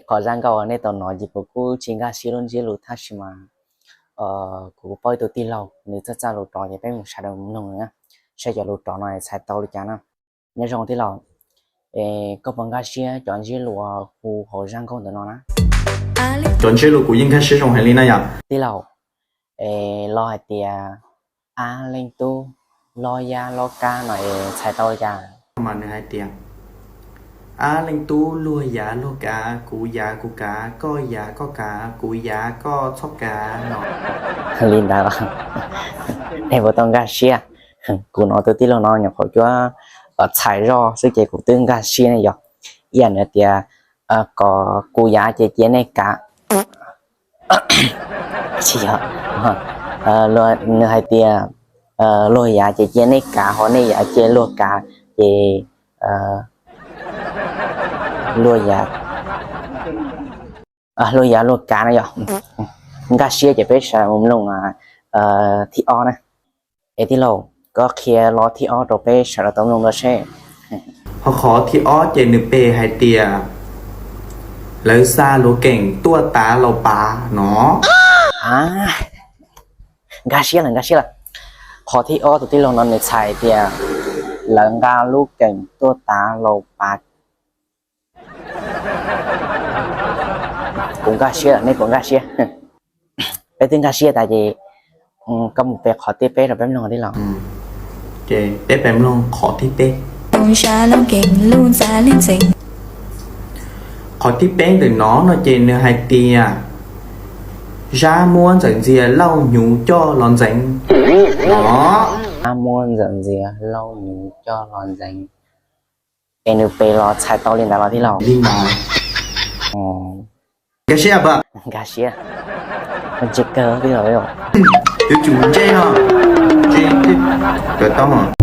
Qhov zaj nkauj nej tau hnov ces kuv kuj tsis nkag siab lub ntsiab lus tab sis mas kuv paub ib tug tij laug nws txawj txawj lus rov ces peb mus sawv daws mloog na, saib cov lus rov no txhais tau li cas na. Nyob zoo tij laug, es koj puas nkag siab cov ntsiab lus hu hauv zaj nkauj ntawm no na? Cov ntsiab lus kuv yeej nkag siab zoo heev li na yom. Tij laug, es los hais tias ab leej tub, log yab log kab no es txhais tau li cas? Mas nws hais tias ab leej tub luag yav luag kav, kuv yav kuv kav, koj yav koj kav, kuv yav koj txhob kav no. Li ntawd, nej puas tau nkag siab? Kuv hnov tus tij laug no nyuam qhuav cuab txhais zoj xwb ces kuv twb nkag siab ne yom. Ib yam nws tias kom kuv yav ces cia nej kav. Tsis yog, nws hais tias luag yav ces cia nej kav, ho nej yav cia luag kav, ces luag yav, luag yav luag kav na yom. Nkag siab ces peb sawv daws mus mloog thib ob na. Es tij laug, koj qhia lo thib ob rau peb sawv daws tau mloog dua seb. Ho qhov thib ob ces nws pe hais tias lawv xa luag keem tuaj tav laus pav no. Nkag siab lawm, nkag siab lawm. Qhov thib ob tus tij laug no nws txhais tias lawv nqa lub keem tuaj tav laus pav. Kuv nkag siab lawm, nej puas nkag siab? Peb twb nkag siab tas ces koj mus pe qhov thib peb rau peb mloog tij laug. Ces peb pe mloog qhov thib peb. Qhov thib peb ntawm no no ces nws hais tias Zab muab Ntxawm Ntxias lauj hnyuv coj los ntxeev no. Zab muab Ntxawm Ntxias lauj hnyuv coj los ntxeev. Es nws pe los txhais tau li ntawd los tij laug? Li ntawd. Nkag siab pab? Nkag siab. Ntse kawg tij laug. Yuav tsum ntse no. Tsis, tau.